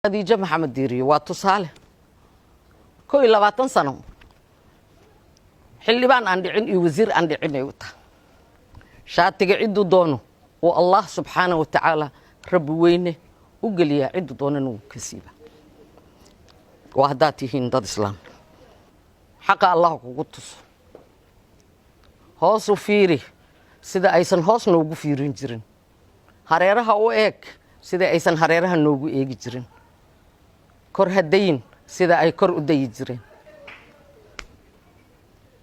Khadiijo Maxamed Diiriyo waa tusaale. 21 sano xildhibaan aan dhicin iyo wasiir aan dhicin ay u tahay. Shaatiga cidduu doono oo Allah subxaana wa tacaala, Rabbi weyne, u geliyaa, cidduu doonana wuu ka siiba. Waa haddaad tihiin dad islaam. Xaqa Allah kugu tuso. Hoos u fiiri sida aysan hoos noogu fiirin jirin. Hareeraha u eeg sida aysan hareeraha noogu eegi jirin. Kor ha dayin sida ay kor u dayi jireen.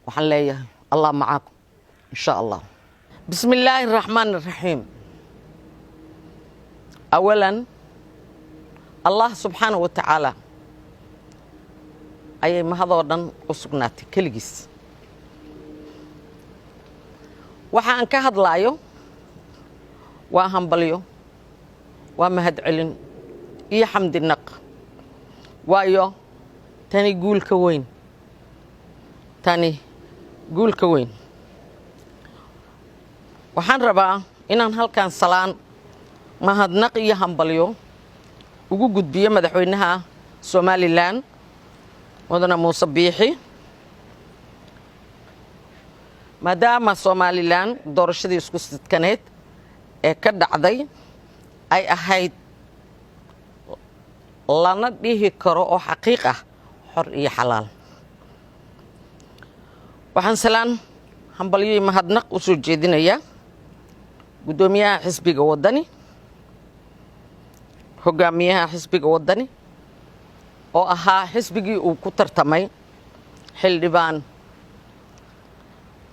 Waxaan leeyahay, Allah macaakum, insha Allah. Bismi illaahi araxmaan araxiim. Awalan, Allah subxaana wa tacaala ayay mahadoo dhan u sugnaatay keligiis. Waxa aan ka hadlaayo waa hambalyo, waa mahadcelin iyo xamdi naq, waayo tani guulka weyn, tani guulka weyn. Waxaan rabaa inaan halkan salaan, mahadnaq iyo hambalyo ugu gudbiyo madaxweynaha Somaliland, mudane Muuse Biixi, maadaama Somaliland doorashadii isku sidkaneed ee ka dhacday ay ahayd, lana dhihi karo oo xaqiiq ah, xor iyo xalaal. Waxaan salaan, hambalyo iyo mahadnaq u soo jeedinayaa guddoomiyaha xisbiga Waddani, hogaamiyaha xisbiga Waddani, oo ahaa xisbigii uu ku tartamay xildhibaan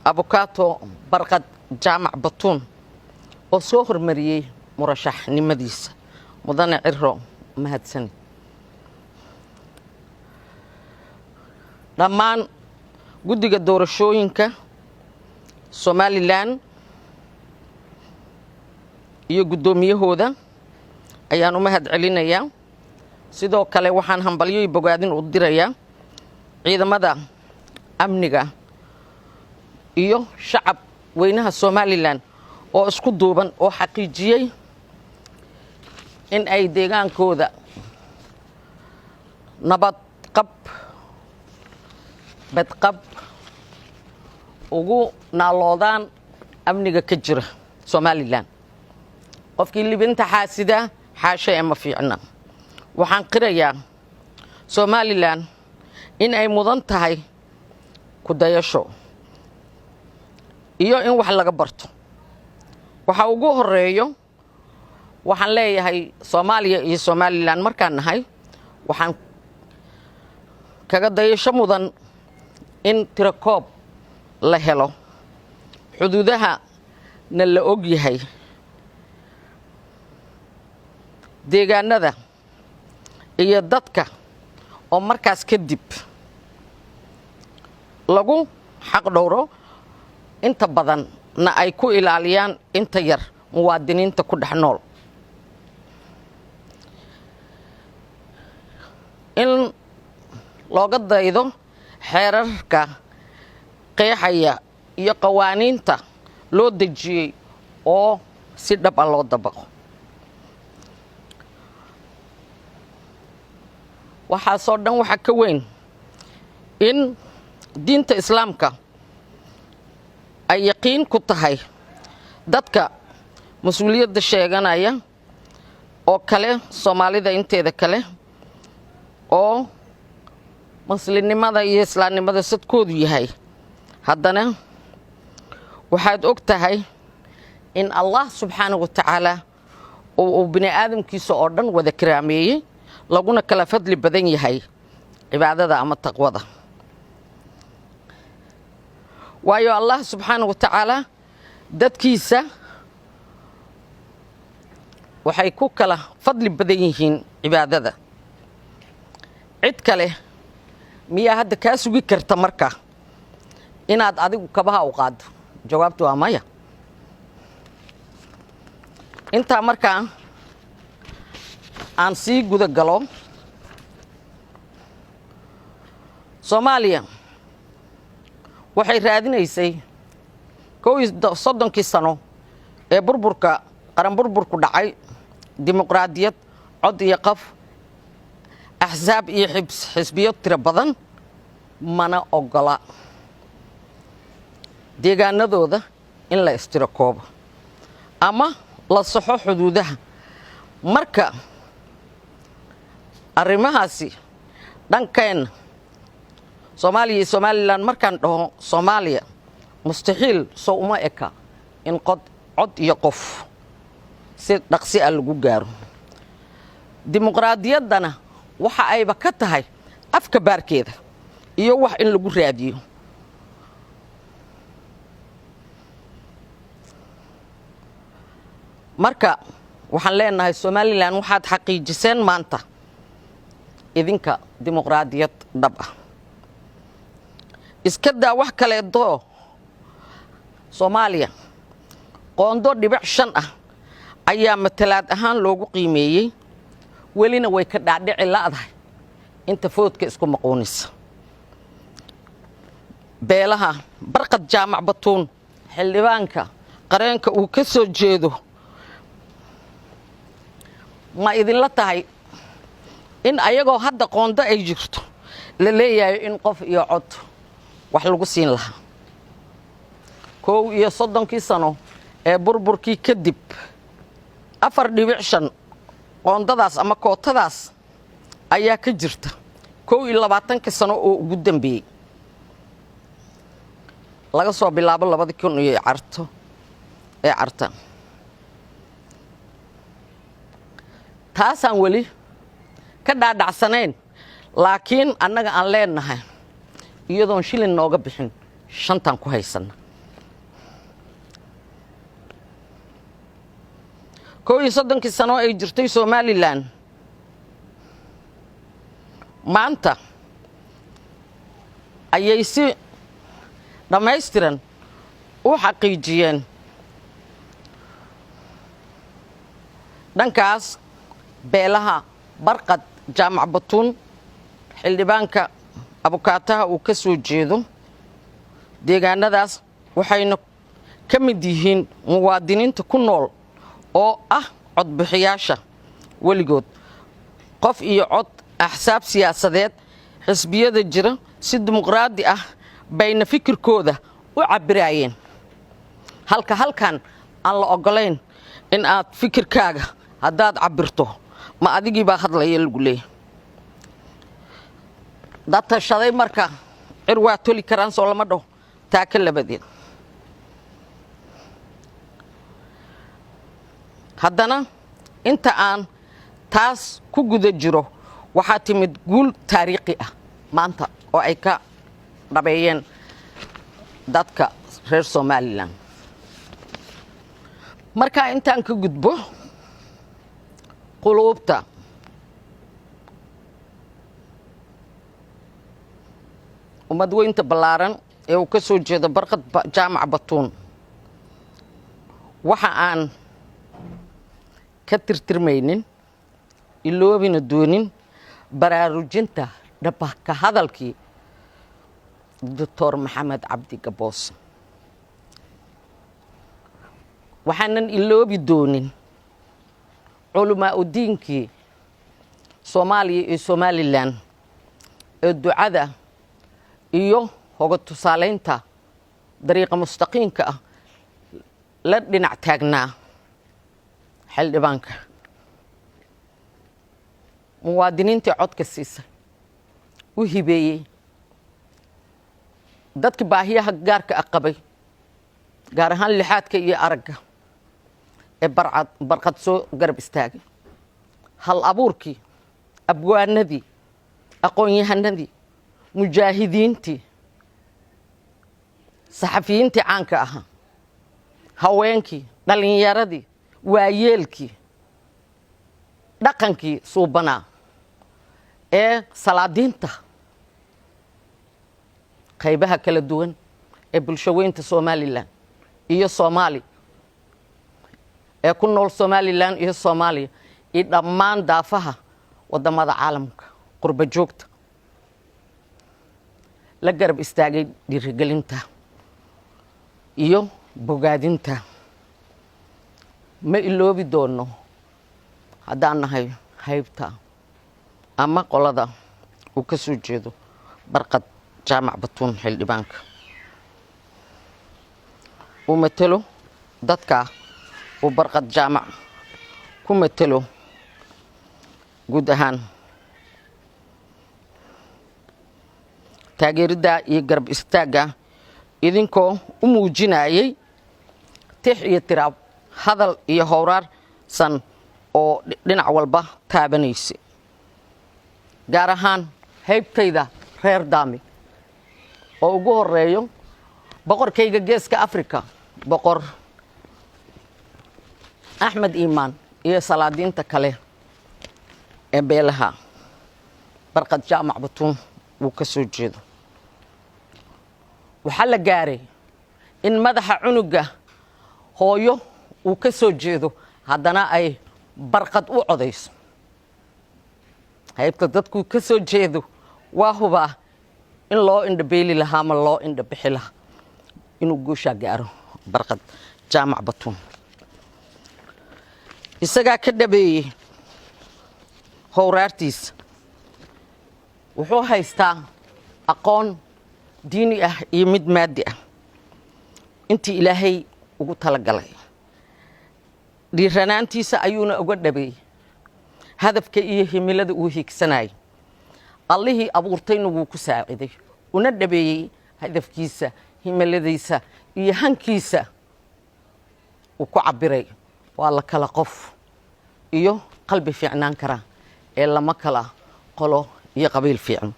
abukato Barqad Jaamac Batuun, oo soo hormariyey murashaxnimadiisa. Mudane Ciro, mahadsani. Dhammaan guddiga doorashooyinka Somaliland iyo guddoomiyahooda ayaan u mahad celinayaa. Sidoo kale waxaan hambalyo iyo bogaadin u dirayaa ciidamada amniga iyo shacab weynaha Somaliland oo isku duuban, oo xaqiijiyey in ay deegaankooda nabad qab, badqab ugu naaloodaan amniga ka jira Somaliland. Qofkii libinta xaasida xaasha ee ma fiicna. Waxaan qirayaa Somaliland in ay mudan tahay ku dayasho iyo in wax laga barto. Waxa ugu horeeyo waxaan leeyahay, Soomaaliya iyo Somaliland markaan nahay, waxaan kaga dayasho mudan in tirakoob la helo, xuduudaha na la og yahay, deegaanada iyo dadka, oo markaas kadib lagu xaq dhowro, inta badan na ay ku ilaaliyaan inta yar muwaadiniinta ku dhex nool. In looga daydo xeerarka qeexaya iyo qawaaniinta loo dejiyey oo si dhab a loo dabaqo. Waxaasoo dhan waxaa ka weyn in diinta Islaamka ay yaqiin ku tahay dadka mas-uuliyadda sheeganaya oo kale, Soomaalida inteeda kale oo muslimnimada iyo islaamnimada sadkoodu yahay. Haddana waxaad og tahay in Allah subxaana wa tacaala uu bini aadamkiisa oo dhan wada karaameeyey, laguna kala fadli badan yahay cibaadada ama taqwada, waayo Allah subxaana wa tacaala dadkiisa waxay ku kala fadli badan yihiin cibaadada. Cid kale miyaa hadda kaa sugi karta marka inaad adigu kabaha u qaaddo? Jawaabtu waa maya. Intaa markaa aan sii guda galo, Soomaaliya waxay raadinaysay 31-kii sano ee burburka qaran burburku dhacay dimuqraadiyad cod iyo qof. Axsaab iyo xisbiyo tiro badan mana ogola deegaanadooda in la istiro koobo ama la saxo xuduudaha. Marka arrimahaasi dhankeenna Soomaaliya iyo Somaliland, markaan dhaho Soomaaliya, mustaxiil soo uma eka in qod cod iyo qof si dhaqsi ah lagu gaaro. Dimuqraadiyaddana waxa ayba ka tahay afka baarkeeda iyo wax in lagu raadiyo. Marka waxaan leenahay, Somaliland, waxaad xaqiijiseen maanta idinka dimuqraadiyad dhab ah. Iska daa wax kaleetoo, Soomaaliya qoondo 5.5 ah ayaa matalaad ahaan loogu qiimeeyey, welina way ka dhaadhici la'dahay inta foodka isku maquunisa. Beelaha Barqad Jaamac Batuun, xildhibaanka qareenka uu ka soo jeedo, ma idinla tahay in ayagoo hadda qoondo ay jirto la leeyahay in qof iyo cod wax lagu siin lahaa? 31-kii sano ee burburkii kadib, 4.5 qoondadaas ama kootadaas ayaa ka jirta 21-kii sano oo ugu dambeeyey, laga soo bilaabo 2000 iyo Carto ee Carta. Taasaan weli ka dhaadhacsanayn, laakiin annaga aan leenahay iyadoon shilin nooga bixin shantaan ku haysanna. 31-kii sano ay jirtay Somaliland, maanta ayay si dhammaystiran u xaqiijiyeen dhankaas beelaha Barqad Jaamac Batuun, xildhibaanka abukaataha uu ka soo jeedo deegaanadaas, waxayna ka mid yihiin muwaadiniinta ku nool oo ah codbixiyaasha weligood qof iyo cod. Axsaab siyaasadeed, xisbiyada jira, si dimuqraadi ah bayna fikirkooda u cabbiraayeen, halka halkan aan la oggolayn in aad fikirkaaga haddaad cabbirto, ma adigii baa hadlaya lagu leeyahy. Dad tashaday marka cir waa toli karaan, soo lama dhaho? Taa ka labadeed, haddana inta aan taas ku guda jiro, waxaa timid guul taariikhi ah maanta oo ay ka dhabeeyeen dadka reer Somaliland. Markaa intaan ka gudbo, quluubta ummad weynta ballaaran ee uu ka soo jeedo Barqad Jaamac Batuun, waxa aan ka tirtirmaynin, iloobina doonin baraarujinta dhaba ka hadalkii Doctor Maxamed Cabdi Gaboos. Waxaanan iloobi doonin culamaa udiinkii Soomaaliya iyo Somaliland ee ducada iyo hoga tusaalaynta dariiqa mustaqiimka ah la dhinac taagnaa xildhibaanka, muwaadiniintii codka siisa, u hibeeyey, dadka baahiyaha gaarka ah qabay, gaar ahaan lixaadka iyo aragga ee barcad Barqad soo garab istaagay, hal abuurkii, abwaanadii, aqoon-yahanadii, mujaahidiintii, saxafiyiintii caanka ahaa, haweenkii, dhallinyaradii, waayeelkii, dhaqankii suubanaa ee salaadiinta, qaybaha kala duwan ee bulshaweynta Somaliland iyo Soomaali ee ku nool Somaliland iyo Soomaaliya iyo dhammaan daafaha waddamada caalamka, qurba joogta la garab istaagay dhiirigelinta iyo bogaadinta. Ma iloobi doono haddaan nahay haybta Ama qolada uu ka soo jeedo Barqad Jaamac Batuun, xildhibaanka uu matelo, dadka uu Barqad Jaamac ku matelo guud ahaan, taageeridda iyo garab istaagga idinkoo u muujinayay tix iyo tiraab, hadal iyo howraarsan oo dhinac walba taabanaysay, gaar ahaan haybtayda reer Daami oo ugu horeeyo boqorkayga Geeska Africa, Boqor Axmed Iimaan, iyo salaadiinta kale ee beelaha Barqad Jaamac Batuun uu ka soo jeedo. Waxaa la gaaray in madaxa cunuga hooyo uu ka soo jeedo haddana ay Barqad u codayso. Haybta dadkuu ka soo jeedo waa hubaa in loo indhabeeli lahaa ma loo indhabixi lahaa inuu guushaa gaaro Barqad Jaamac Batuun. Isagaa ka dhabeeyey howraartiisa. Wuxuu haystaa aqoon diini ah iyo mid maadi ah intii Ilaahay ugu talagalay. Dhiiranaantiisa ayuuna uga dhabeeyey hadafka iyo himilada uu hiigsanayay. Allihii abuurtayna wuu ku saaciday, una dhabeeyey hadafkiisa, himiladiisa iyo hankiisa uu ku cabiray. Waa la kala qof iyo qalbi fiicnaan karaa ee lama kala qolo iyo qabiil fiicno,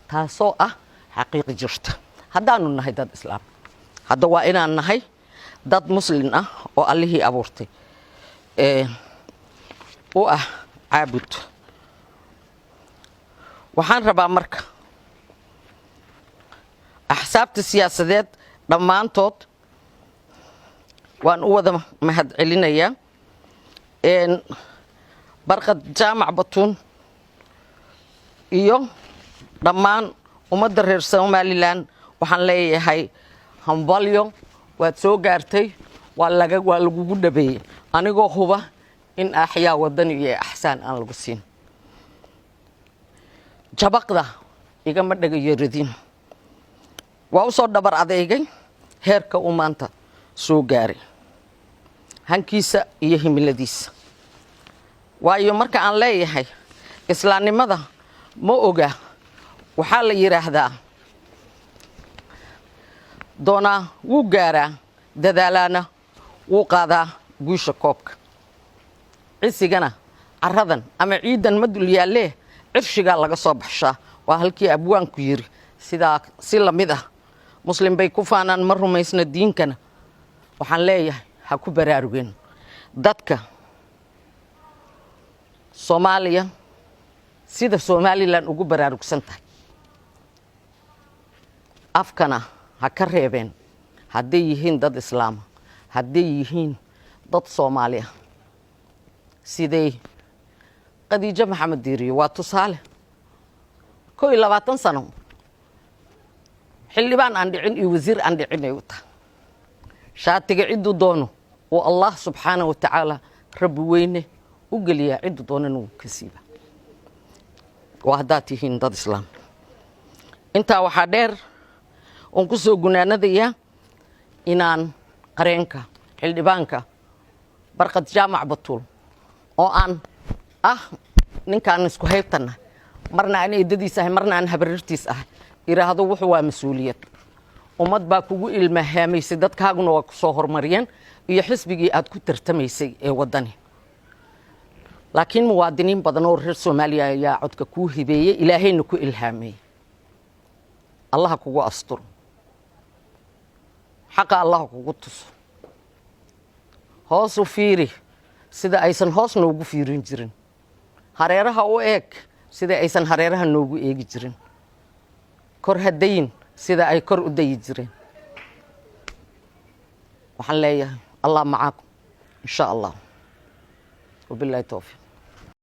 taasoo ah xaqiiqi jirta. Haddaanu nahay dad islaam, hadda waa inaan nahay dad muslin ah oo Allihii abuurtay u ah caabud. Waxaan rabaa marka axsaabta siyaasadeed dhammaantood waan u wada mahad celinayaa. Barqad Jaamac Batuun iyo dhammaan ummadda reer Somalilan waxaan leeyahay hambalyo, waad soo gaartay, waa laga waa lagugu dhabeeyey, anigoo huba in axyaa wadani iyo axsaan aan lagu siin. Jabaqda igama dhagayeradin, waa u soo dhabar adeygay heerka uu maanta soo gaaray, hankiisa iyo himiladiisa. Waayo, marka aan leeyahay islaamnimada ma oga, waxaa la yidhaahdaa doonaa wuu gaaraa, dadaalaana wuu qaadaa guusha koobka. Cisigana caradan ama ciidan ma dul yaallee, cirshigaa laga soo baxshaa, waa halkii abwaanku yidhi. Sidaa si lamid ah, muslim bay ku faanaan, ma rumaysna diinkana. Waxaan leeyahay ha ku baraarugeen dadka Soomaaliya sida Somalilan ugu baraarugsan tahay, afkana ha ka reebeen hadday yihiin dad islaama, hadday yihiin dad Soomaaliya. Siday Khadiijo Maxamed Diiriyo waa tusaale, 21 sano xildhibaan aan dhicin iyo wasiir aan dhicin ay u tahay. Shaatiga cidduu doono uu Allah subxaana wa tacaala, Rabbi weyne, u geliyaa, cidduu doonana wuu ka siiba. Waa haddaad tihiin dad islaam. Intaa waxaa dheer oon ku soo gunaanadayaa inaan qareenka xildhibaanka Barqad Jaamac Batuul, oo aan ah ninkaan isku haybtanna, marna aan eedadiis ahay, marna aan habarirtiis ahay, yidhaahdo wuxuu waa mas-uuliyad. Ummad baa kugu ilmahaamaysay, dadkaaguna waa ku soo horumariyeen iyo xisbigii aad ku tartamaysay ee Waddani, laakiin muwaadiniin badan oo reer Soomaaliya ayaa codka kuu hibeeyey, Ilaahayna ku ilhaameeyey. Allaha kugu asturo xaqa, Allaha kugu tuso. Hoos u fiiri sida aysan hoos noogu fiirin jirin, hareeraha u eeg sida aysan hareeraha noogu eegi jirin, kor hadayin sida ay kor u dayi jireen. Waxaan leeyahay Allah macaakum, insha Allah. Wabilaahi towfiiq.